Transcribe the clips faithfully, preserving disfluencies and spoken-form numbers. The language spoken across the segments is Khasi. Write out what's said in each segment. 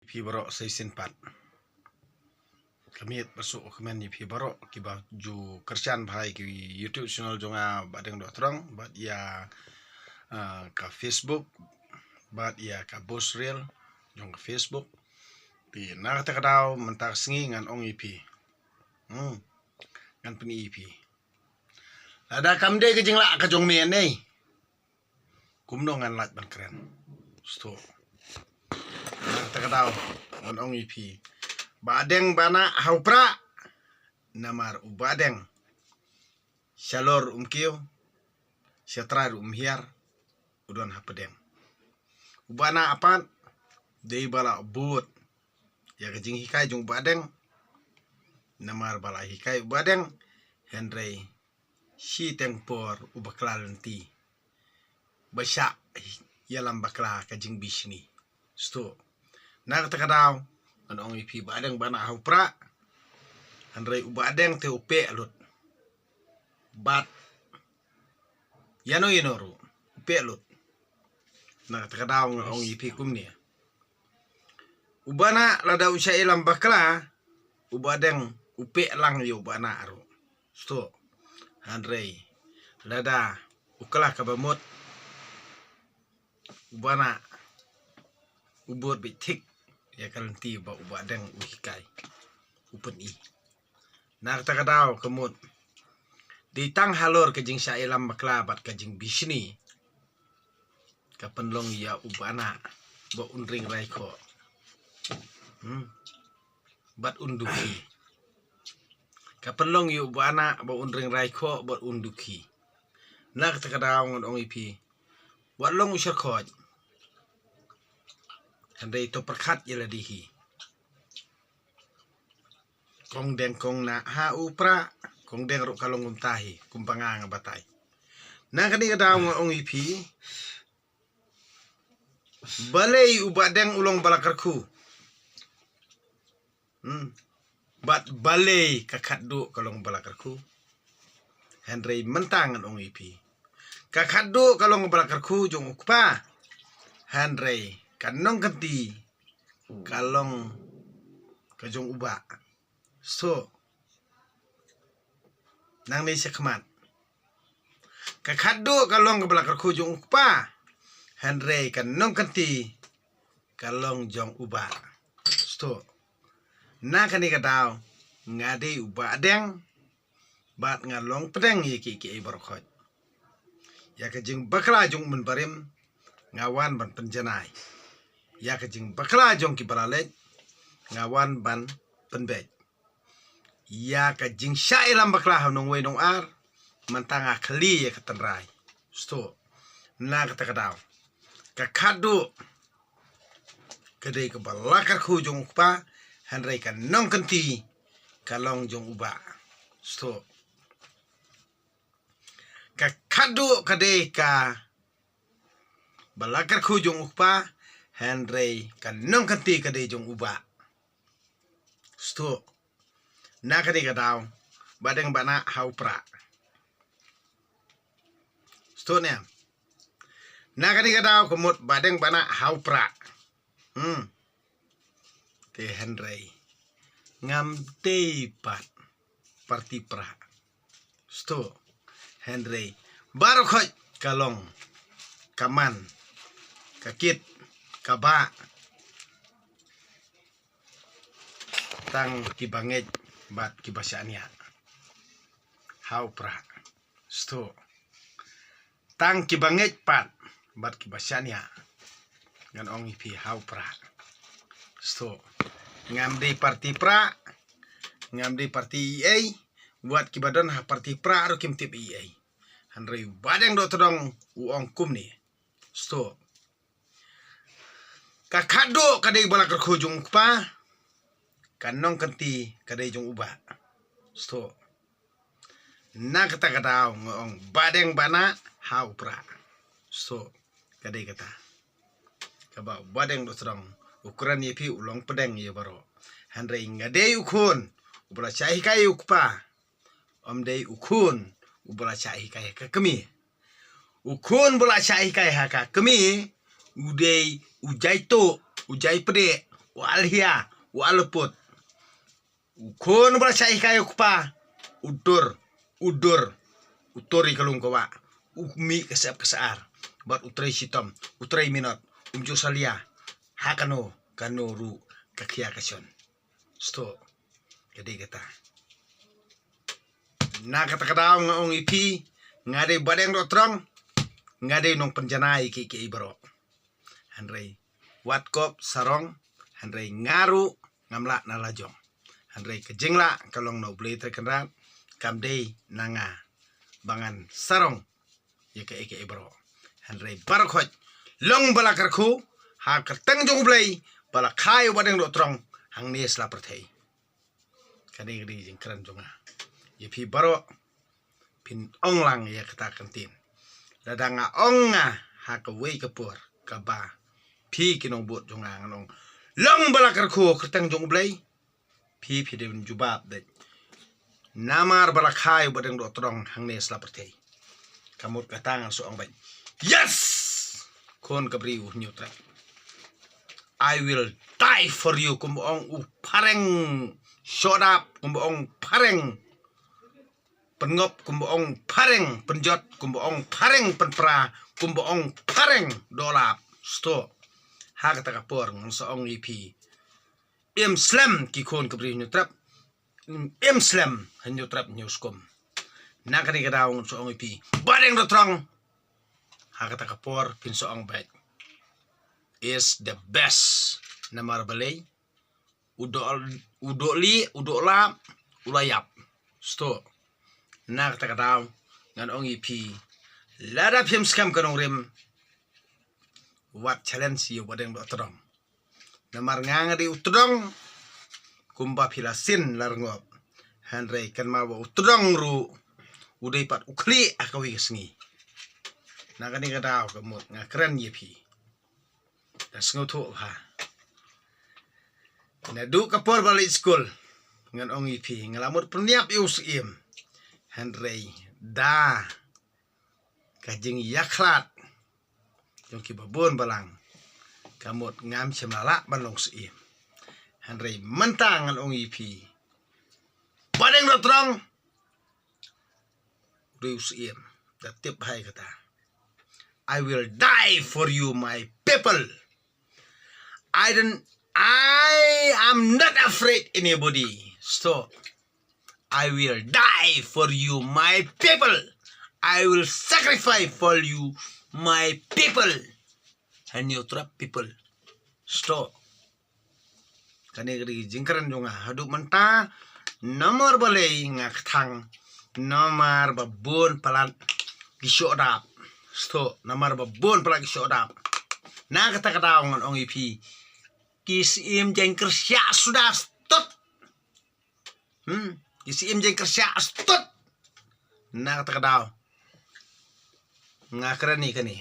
Phi baroh sa shisien pat. Ka miet ba suk ka men ïa phi baroh kiba ju kyrshan bha ïa ki YouTube channel jong nga Bahdeng Dohtdong bad ïa, ah, ka Facebook bad ïa ka post reel jong ka Facebook. Te na kata ka daw mynta ka sngi ngan ong ïa phi. Hmm. Ngan pyni ïa phi. Lada kam dei ka jinglah ka jong me ne, kumno ngan lah ban kren? Sdang. Na kata ka daw ngan ong ïa phi. Bahdeng Bahnah ha u Prah. Namar u Bahdeng shalor um kiew, shatrai um hiar, u don ha pdeng. U Bahnah pat dei ba la bud ïa ka jinghikai jong u Bahdeng. Namar ba la hikai u Bahdeng, hynrei shiteng por u bakla lynti ba shah ïalam bakla ka jingbishni. Sdang. Na kata ka daw ngan ong ïa phi Bahdeng Bahnah ha u Prah. Hynrei u Bahdeng te u peh lut. Bad ïano ïano ruh u peh lut. Na kata ka daw ngan ong ïa phi kumne. U Bahnah lada u shah ïalam bakla, u Bahdeng u peh lang ïa u Bahnah ruh. Sdang. Hynrei lada u kylla kaba mut, u Bahnah u bud beit thik ïa ka lynti ba u Bahdeng u hikai, u pyni. Na kata ka daw ka mut, dei tang halor ka jingshah ïalam bakla bad ka jingbishni ka pynlong ïa u Bahnah ba un ring rai khoh. Hmm. Bad un dukhi. Ka pynlong ïa u Bahnah ba un ring rai khoh bad un dukhi. Na kata ka daw ngan ong ïa phi, wat long u sharkhoit, hynrei to pyrkhat ïa lade hi. Kong deng kong nah ha u Prah, kong deng ruh ka long kumta hi, kumba nga nga batai. Na kane ka daw nga ong ïa phi, balei u Bahdeng u long ba la kyrkhu? Hmm. Bad balei ka khatduh ka long ba la kyrkhu? Hynrei mynta ngan ong ïa phi, ka khatduh ka long ba la kyrkhu jong u kpa, hynrei ka nongkynti ka long ka jong u Bah. Sdang. Nangne shakhmat, ka khatduh ka long kaba la kyrkhu jong u kpa, hynrei ka nongkynti ka long jong u Bah. Sdang. Na kane ka daw nga dei u Bahdeng bad nga long pdeng ïa kiei kiei baroh khoit. Ïa ka jingbakla jong u mynbarim nga wan ban pynjanai. Ïa ka jingbakla jong kiba la leit nga wan ban pynbeit. Ïa ka jingshah ïalam bakla ha u nongwei nongar, mynta nga khlieh ïa ka tynrai. Sdang. Na kata ka daw, ka khatduh ka dei kaba la kyrkhu jong u kpa, hynrei ka nongkynti ka long jong u Bah. Sdang. Ka khatduh ka dei kaba la kyrkhu jong u kpa, hynrei ka nongkynti ka dei jong u Bah. Sdang. Na kane ka daw, Bahdeng Bahnah ha u Prah. Sdang ne. Na kane ka daw ka mut Bahdeng Bahnah ha u Prah. Hmm. Te hynrei ngam dei pat parti Prah. Sdang. Hynrei baroh khoit ka long, ka man, ka kit, ka bah tang kiba ngeit bad kiba shaniah ha u Prah. Sdang. Tang kiba ngeit pat bad kiba shaniah, ngan ong ïa phi, ha u Prah. Sdang. Ngam dei parti Prah, ngam dei parti ei ei, wat kiba don ha parti Prah ruh kim tip ei ei. Hynrei Bahdeng Dohtdong u ong kumne. Sdang. Ka khatduh ka dei ba la kyrkhu jong u kpa, ka nongkynti ka dei jong u Bah. Sdang. Na kata ka daw nga ong Bahdeng Bahnah ha u Prah. Sdang. Ka dei kata kaba Bahdeng Dohtdong u kren ïa phi, u long pdeng ïa baroh. Hynrei nga dei u khun uba la shah hikai ïa u kpa. Ym dei u khun uba la shah hikai ha ka kmie. U khun ba la shah hikai ha ka kmie u dei u jai tuh, u jai pdeng, u alhia, u aluput. U khun ba la shah hikai u kpa, u dur, u dur, u tur ïa ka lum ka wah, u mih ka sep ka sar, bad u trei shitom, u trei minot, um ju salia, ha kano kano ruh ka khia ka shon. Sdang, ka dei kata. Na kata ka daw nga ong ïa phi, nga dei Bahdeng Dohtdong, nga dei nongpynjanai ïa kiei kiei baroh. Hynrei wat kop sarong, hynrei nga ruh ngam lah na la jong. Hynrei ka jinglah ka long na U Blei Trai Kynrad, kam dei na nga ba ngan sarong ïa kaei kaei baroh. Hynrei baroh khoit, long ba la kyrkhu ha ka kyrteng jong U Blei, ba la kha ïa u Bahdeng Dohtdong hangne sla pyrthei. Kane ka dei jingkren jong nga ïa phi baroh. Phin ong lang ïa kata ka ktien. Lada nga ong nga ha kawei ka por kaba phi ki nongbud jong nga ngan ong, long ba la kyrkhu ha ka kyrteng jong U Blei, phi phi dei ban jubab de. Namar ba la kha ïa u Bahdeng Dohtdong hangne sla pyrthei. Ka mut kata ngan sa ong beit, yes! Khun ka briew Hynñiewtrep, I will die for you, kumba ong u phareng Shohdap, kumba ong phareng Pynngop, kumba ong phareng Pynjot, kumba ong phareng Pynpra, kumba ong phareng Dohlap. Sdang, ha kata ka por ngan sa ong ïa phi, im slem ki khun ka briew Hynñiewtrep, im slem Hynñiewtrep Hynñiewskum. Na kane ka daw ngan sa ong ïa phi, Bahdeng Dohtdong, ha kata ka por phin sa ong beit, is the best. Namar balei? U doh, u doh lieh, u doh lap, u la ïap. Sdang, na kata ka daw ngan ong ïa phi, lada phim skhem ka nongrim, wat challenge ïa u Bahdeng Dohtdong. Namar nga nga dei u tdong, kumba phi la sien la rngop. Hynrei kynmaw ba u tdong ruh u dei pat u khlieh ha kawei ka sngi. Na kane ka daw ka mut nga kren ïa phi, da sngewthuh bha. Naduh ka por ba leit skul ngan ong ïa phi, nga la mut pynïap ïa u syiem. Hynrei da ka jingïakhlad jong kiba bun balang, ka mut ngam shym la lah ban long syiem. Hynrei mynta ngan ong ïa phi, Bahdeng Dohtdong, u dei u syiem. Da tip bha ïa kata. I will die for you, my people. I don't, I am not afraid anybody. So, I will die for you, my people. I will sacrifice for you, my people. Hynñiewtrep people. Sdang, kane ka dei ka jingkren jong nga haduh mynta. Namar balei nga kthang? Namar ba bun palat ki Shohdap. Sdang, namar ba bun palat ki Shohdap. Na kata ka daw ngan ong ïa phi, ki syiem jingkyrshan suda stud. Hmm, ki syiem jingkyrshan stud. Na kata ka daw nga kren ïa kane.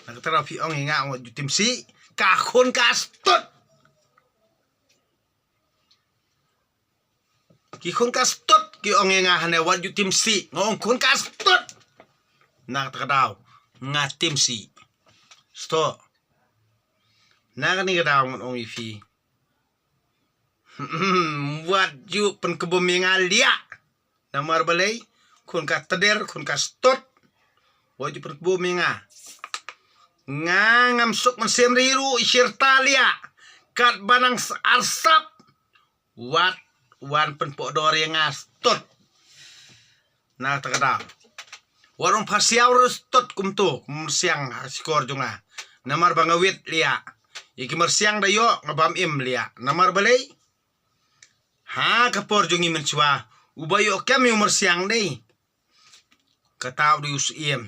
Na kata ka daw phi ong ïa nga, ong wat ju tim sih, ka khun ka stud. Ki khun ka stud ki ong ïa nga hangne, wat ju tim sih, nga ong khun ka stud. Na kata ka daw nga tim sih. Sdang, na kane ka daw ngan ong ïa phi, wat ju pynkbum ïa nga liah. Namar balei? Khun ka tder, khun ka stud. Wat ju pynkbum ïa nga. Nga ngam suk mynsiem ri ruh, i shirta liah. Katba nang arsap, wat wan pynpohdor ïa nga stud. Na kata ka daw, wat wan phasiaw ruh stud kumto, kum myrsiang ha shkor jong nga. Namar ba nga wit liah. Ïa ki myrsiang da ïoh, nga bam im liah. Namar balei? Ha ka por jong ngi mynshuwa, uba ïoh kem ïa u myrsiang dei, kata u dei u syiem.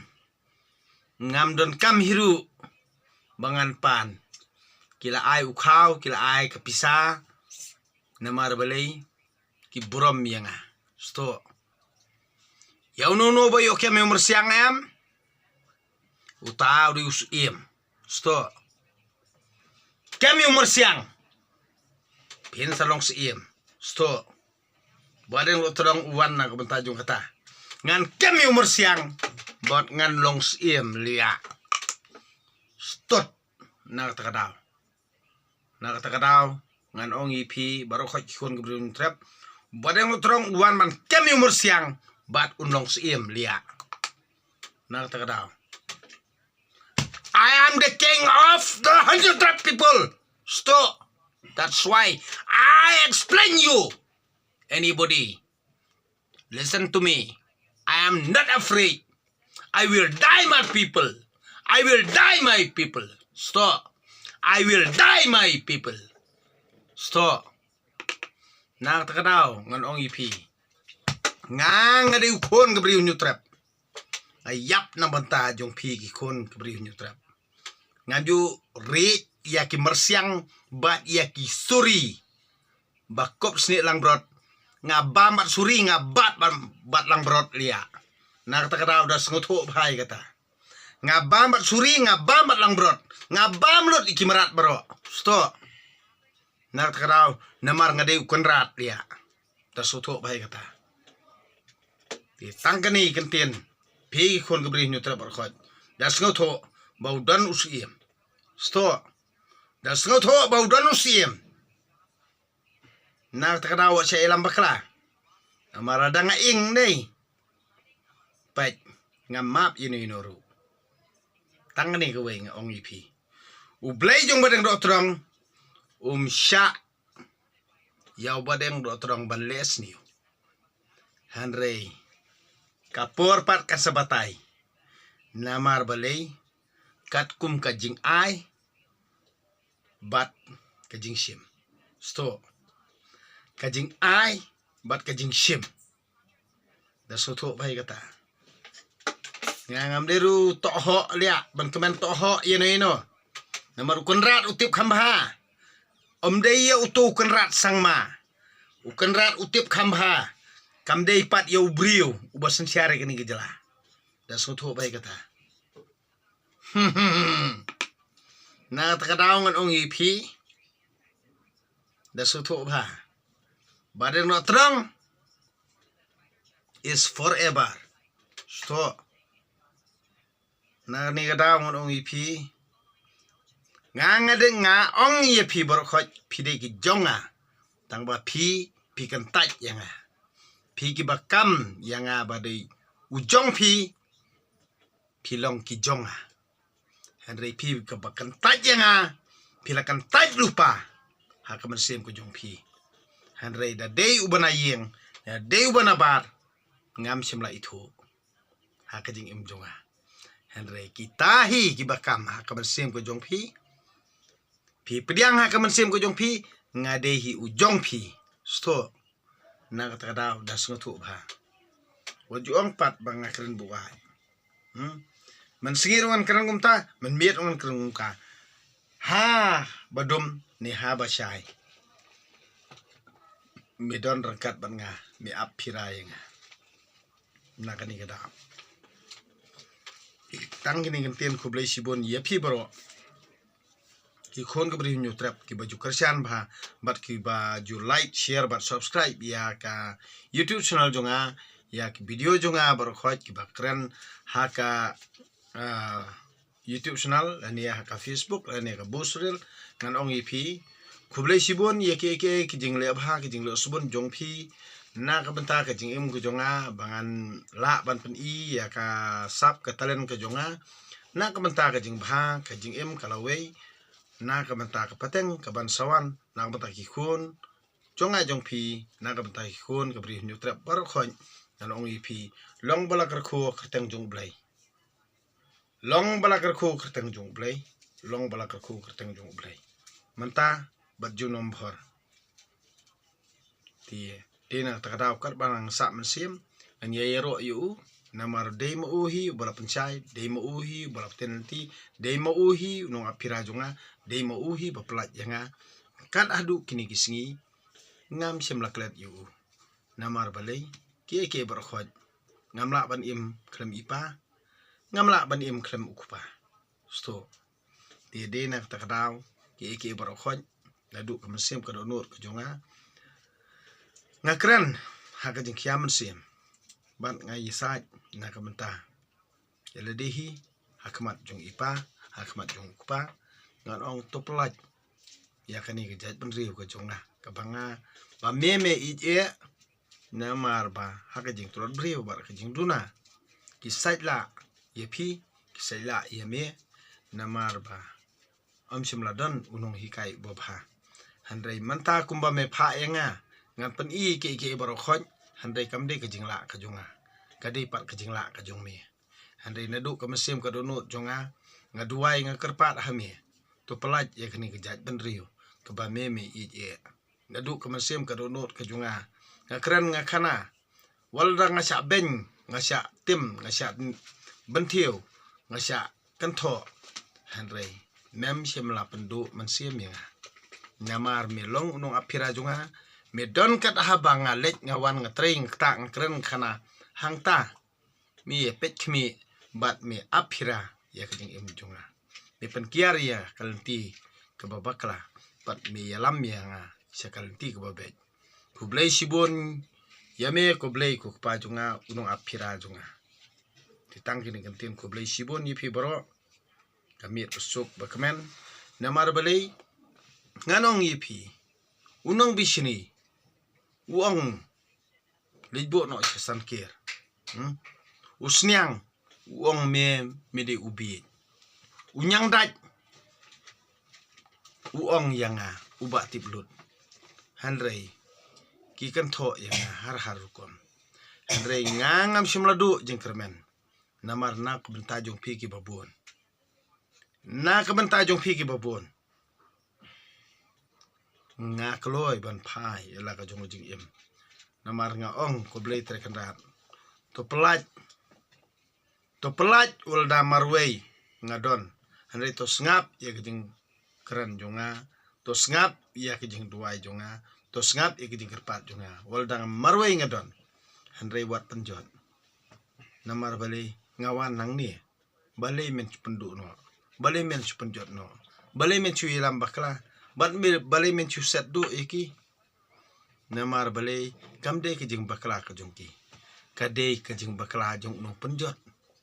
Ngam donkam hi ruh ba ngan pan. Ki la ai u khaw, ki la ai ka pisa. Namar balei? Ki burom ïa nga. Sdang, ïa uno uno ba ïoh kem ïa u myrsiang em, uta u dei u syiem. Sdang, kem ïa u myrsiang, phin sa long syiem. Sdang, Bahdeng Dohtdong u wan na ka bynta jong kata. Ngan kem ïa u myrsiang bad ngan long syiem liah. Stud, na kata ka daw. Na kata ka daw ngan ong ïa phi baroh khoit ki khun ka Bri u Hynñiewtrep, ba dang u Dohtdong u wan ban kem ïa u Myrsiang bad un long Syiem, liah. Na kata ka daw, I am the king of the Hynñiewtrep people. Stop. That's why I explain you. Anybody, listen to me. I am not afraid. I will die, my people. I will die, my people. Stop. I will die, my people. Stop. Na kata ka daw ngan ong ïa phi, nga nga dei u khun ka Bri u Hynñiewtrep. Nga ïap na bynta jong phi ki khun ka Bri u Hynñiewtrep. Ngan ju riej ïa ki Myrsiang bad ïa ki Suri ba kup snieh langbrot. Nga bam bad Suri, nga bam bad, bad langbrot, liah. Na kata ka daw da sngewthuh bha ïa kata. Nga bam bad Suri, nga bam bad langbrot. Nga bam lut ïa ki mrad baroh. Stop. Na kata ka daw namar nga dei u Kynrad, liah. Da sngewthuh bha ïa kata. Te tang kane ka ktien, phi ki khun ka Bri u Hynñiewtrep baroh khoit, da sngewthuh ba u don u Syiem. Stop. Da sngewthuh ba u don u Syiem. Na kata ka daw wat sha ïalam bakla. Namar lada nga ïeng ne peit, ngam map ïano ïano ruh. Tang kane kawei nga ong ïa phi, U Blei jong u Bahdeng Dohtdong um shah ïa u Bahdeng Dohtdong ban leh sniew. Hynrei ka por pat kan sa batai. Namar balei? Katkum ka jingai bad ka jingshim. Stop. Ka jingai bad ka jingshim. Da sngewthuh bha ïa kata. Nga ngam dei ruh tohok, liah, ban kmen tohok ïano ïano. Namar u Kynrad u tip kham bha. Um dei ïa uto u Kynrad Sangma. U Kynrad u tip kham bha. Kam dei pat ïa u briew uba synshar ïa kane ka jylla. Da sngewthuh bha ïa kata. Na kata ka daw ngan ong ïa phi, da sngewthuh bha, Bahdeng Dohtdong is forever. Stop. Na kane ka daw ngan ong ïa phi, nga nga dei, nga ong ïa phi baroh khoit, phi dei ki jong nga. Tang ba phi, phi kyntait ïa nga. Phi kiba kam ïa nga ba dei u jong phi, phi long ki jong nga. Hynrei phi kaba kyntait ïa nga, phi la kyntait lypa ha ka mynsiem ka jong phi. Hynrei da dei uba na ïing, da dei uba na bar, ngam shym la ithuh ha ka jingim jong nga. Hynrei kita hi kiba kam ha ka mynsiem ka jong phi. Phi pdiang ha ka mynsiem ka jong phi, nga dei hi u jong phi. Stop. Na kata ka daw da sngewthuh bha. Wat ju ong pat ba nga kren buaid. Hmm? Mynsngi ruh ngan kren kumta, mynmiet ruh ngan kren kumta. Ha ba dum ne ha ba shai, me don ryngkat bad nga, me ap phi ra ïa nga. Na kane ka daw, tang kine ki ktien, khublei shibun ïa phi baroh ki khun ka Bri u Hynñiewtrep kiba ju kyrshan bha bad kiba ju like, share bad subscribe ïa ka YouTube channel jong nga, ïa ki video jong nga baroh khoit kiba kren ha ka, ah, YouTube channel lane ha ka Facebook lane ka Boost Reel. Ngan ong ïa phi khublei shibun ïa kiei kiei ki jingleh bha, ki jingleh sbun jong phi na ka bynta ka jingim ka jong nga, ba ngan lah ban pyni ïa ka sap ka talent ka jong nga na ka bynta ka jingbha ka jingim ka lawei, na ka bynta ka pateng ka ban sa wan, na ka bynta ki khun jong nga jong phi, na ka bynta ki khun ka Bri u Hynñiewtrep baroh khoit. Ngan ong ïa phi, long ba la kyrkhu kyrteng jong U Blei. Long ba la kyrkhu kyrteng jong U Blei. Long ba la kyrkhu kyrteng jong U Blei mynta bad junom bhor. Te dei na kata ka daw katba ngan sah mynsiem, ngan ïa ïaroh ïa u. Namar dei ma u hi uba la pynshai, dei ma u hi uba la pynthikna, dei ma u hi u nongap phi ra jong nga, dei ma u hi ba pyllait ïa nga. Kat haduh kine ki sngi ngam shym la klet ïa u. Namar balei? Kiei kiei baroh khoit, ngam lah ban im khlem i pa, ngam lah ban im khlem u kpa. Stop. Te dei na kata ka daw, kiei kiei baroh khoit, naduh ka mynsiem ka dohnud ka jong nga, nga kren ha ka jingkhia mynsiem bad nga ïasaid na ka bynta ïa lade hi ha khmat jong i pa, ha khmat jong u kpa. Ngan ong to pyllait ïa kane ka jaitbynriew ka jong nga, kaba nga, ba me me ïeit eh, namar ba ha ka jingtlot briew bad ka jingduna ki sait lah ïa phi, ki sait lah ïa me, namar ba ym shym la don u nonghikai babha. Hynrei mynta kumba me phah ïa nga, ngan pyni ïa kiei kiei baroh khoit, hynrei kam dei ka jinglah ka jong nga, ka dei pat ka jinglah ka jong me. Hynrei naduh ka mynsiem ka dohnud jong nga, nga duwai nga kyrpad ha me, to pyllait ïa kane ka jaitbynriew kaba me me ïeit eh. Naduh ka mynsiem ka dohnud ka jong nga, nga kren nga khana, wat la nga shah beiñ, nga shah tim, nga shah bynthiew, nga shah kynthoh, hynrei mem shym la pynduh mynsiem ïa nga. Namar me long u nongap phira jong nga, me don kat haba nga leit nga wan nga trei nga ktah nga kren nga khana, hangta me ïa peit khmih bad me ap phira ïa ka jingim jong nga. Me pynkiar ïa ka lynti kaba bakla bad me ïalam ïa nga sha ka lynti kaba beit. Khublei shibun ïa me ko Blei ko Kpa jong nga, u nongap phira jong nga. Te tang kine ki ktien khublei shibun ïa phi baroh. Ka miet ba suk ba kmen. Namar balei? Ngan ong ïa phi, u nongbishni u ong leit buh noh sha san kier. Hmm? U sniang u ong me, me dei u bieit. U ñiangdait u ong ïa nga u bah tip lut. Hynrei ki kynthoh ïa nga har har rukom. Hynrei nga ngam shym la duh jingkyrmen. Namar na ka bynta jong phi kiba bun, na ka bynta jong phi kiba bun, nga kloi ban phai ïa la ka jong ka jingim. Namar nga ong ko Blei Trai Kynrad, to pyllait, to pyllait, wat la marwei nga don, hynrei to sngap ïa ka jingkren jong nga, to sngap ïa ka jingduwai jong nga, to sngap ïa ka jingkyrpad jong nga. Wat la marwei nga don, hynrei wat pynjot. Namar balei nga wan nangne? Balei men shu pynduh noh? Balei men shu pynjot noh? Balei men shu ïalam bakla? Bad me, balei men shu set duh ïa ki? Namar balei? Kam dei ka jingbakla ka jong ki, ka dei ka jingbakla jong u nongpynjot.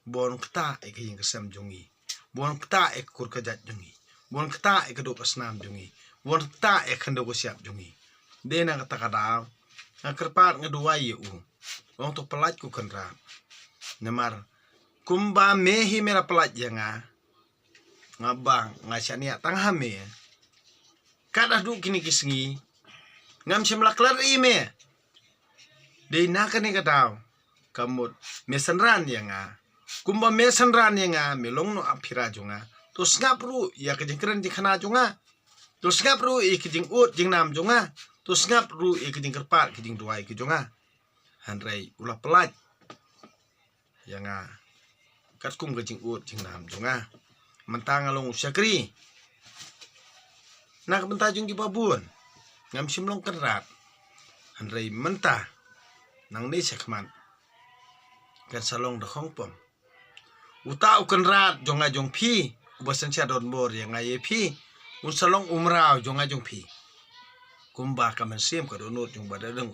Bun kata ïa ka ïing ka sem jong ngi, bun kata ïa ka kur ka jait jong ngi, bun kata ïa ka duh ka snam jong ngi, bun kata ïa ka khyndew ka shyiap jong ngi. Dei na kata ka daw nga kyrpad nga duwai ïa u, ong to pyllait ko Kynrad. Namar kumba me hi me la pyllait ïa nga, nga bang nga shaniah tang ha me. Kat haduh kine ki sngi ngam shym la klet ïa me. Dei na kane ka daw ka mut me synran ïa nga. Kumba me synran ïa nga, me long nongap phira jong nga, to sngap ruh ïa ka jingkren jingkhana jong nga, to sngap ruh ïa ka jingud jingnam jong nga, to sngap ruh ïa ka jingkyrpad ka jingduwai ka jong nga. Hynrei u la pyllait ïa nga katkum ka jingud jingnam jong nga. Mynta nga long u shakri na ka bynta jong kiba bun. Ngam shym long Kynrad. Hynrei mynta nangne shakhmat kan sa long da khongpom. Uta u Kynrad jong nga jong phi, uba synshar donbor ïa nga ïa phi, un sa long u mraw jong nga jong phi. Kumba ka mynsiem ka dohnud jong Bah Deng,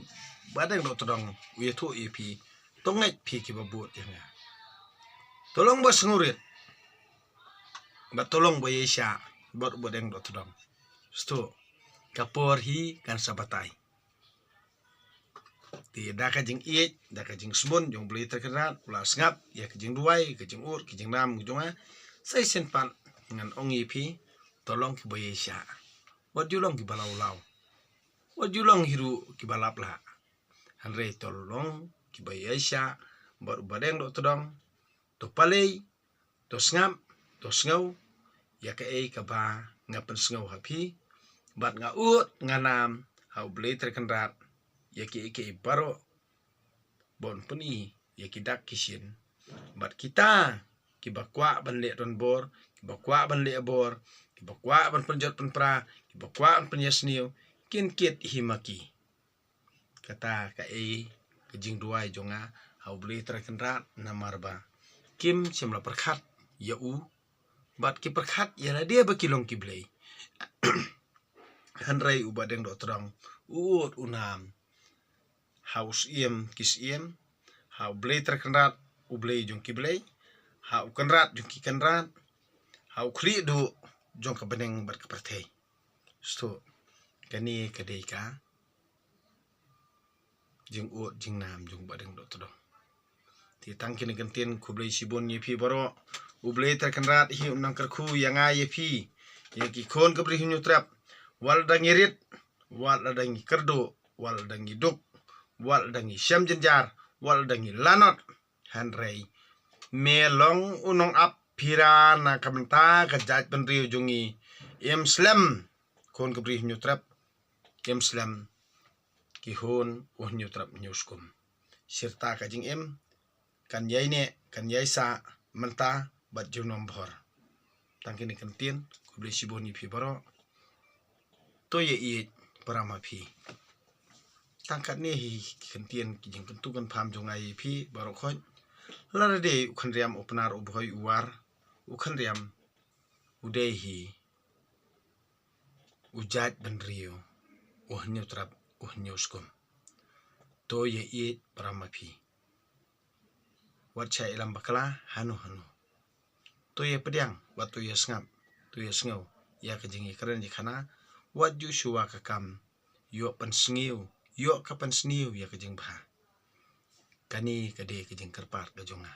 Bah Deng Dohtdong u ïathuh ïa phi, to ngeit phi kiba bud ïa nga. To long ba sngewrit, bad to long ba ïaishah bad u Bah Deng Dohtdong. Sngewthuh, ka por hi kan sa batai. Te da ka jingïeit, da ka jingsbun jong U Blei Trai Kynrad, u la sngap ïa ka jingduwai, ka jingud, ka jingnam ka jong nga. Sa shisien pat ngan ong ïa phi, to long kiba ïaishah, wat ju long kiba lawlaw, wat ju long hi ruh kiba laplah. Hynrei to long kiba ïaishah bad u Bah Deng Dohtdong. To pale, to sngap, to sngew ïa kaei kaba nga pynsngew ha phi. Bad nga ud, nga nam ha U Blei Trai Kynrad ïa kiei kiei baroh, ban pyni ïa ki dak ki shin. Bad kita kiba kwah ban leh donbor, kiba kwah ban leh bor, kiba kwah ban pynjot pynpra, kiba kwah ban pynïasniew, kin kit hi ma ki. Kata kaei ka jingduwai jong nga ha U Blei Trai Kynrad, namar ba kim shym la pyrkhat ïa u, bad ki pyrkhat ïa lade ba ki long ki blei. Hynrei u Bah Deng Dohtdong u ud u nam ha u Syiem ki syiem, ha U Blei Trai Kynrad, U Blei jong ki blei, ha u Kynrad jong ki kynrad, ha u khlieh duh jong ka bneng bad ka pyrthei. Sdang kane ka dei ka jingud jingnam jong ba dang doh tdong. Te tang kine ki kyntien, khublei shibun ïa phi baroh. U Blei Trai Kynrad hi un nang kyrkhu ïa nga ïa phi, ïa ki khun ka Bri Hynñiewtrep. Wat la dang ïa rit, wat la dang ïa kyrduh, wat la dang ïa duk, wat la dang ïa shem jynjar, wat la dang ïa lanot. Hynrei me long u nongap phira na ka bynta ka jaitbynriew jong ngi. Im slem khun ka Bri Hynñiewtrep, im slem ki khun u Hynñiewtrep Hynñiewskum. Sirta ka jingim kan ïai neh, kan ïai sah mynta bad junom bhor. Tang kine ki kyntien, khublei shibun ïa phi baroh. To ïa ïeit para ma phi. Tang katne hi ki kyntien, ki jingkyntu kynpham jong nga ïa phi baroh khoit. Lada dei u Khynriam u Pnar u Bhoi u War, u Khynriam u dei hi u jaitbynriew u Hynñiewtrep u Hynñiewskum. To ïa ïeit para ma phi. Wat shah ïalam bakla hano hano. To ïa pdiang, wat to ïa sngap, to ïa sngew ïa ka jingïakren ïakhana. Wat ju shuwa ka kam, ïoh pynsniew, ïoh ka pynsniew ïa ka jingbha. Kane ka dei ka jingkyrpad ka jong nga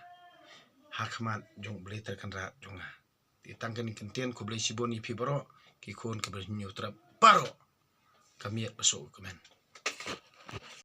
ha khmat jong U Blei Trai Kynrad jong nga. Te tang kine ki kyntien, khublei shibun ïa phi baroh ki khun ka Bri Hynñiewtrep baroh. Ka miet ba suk ka men.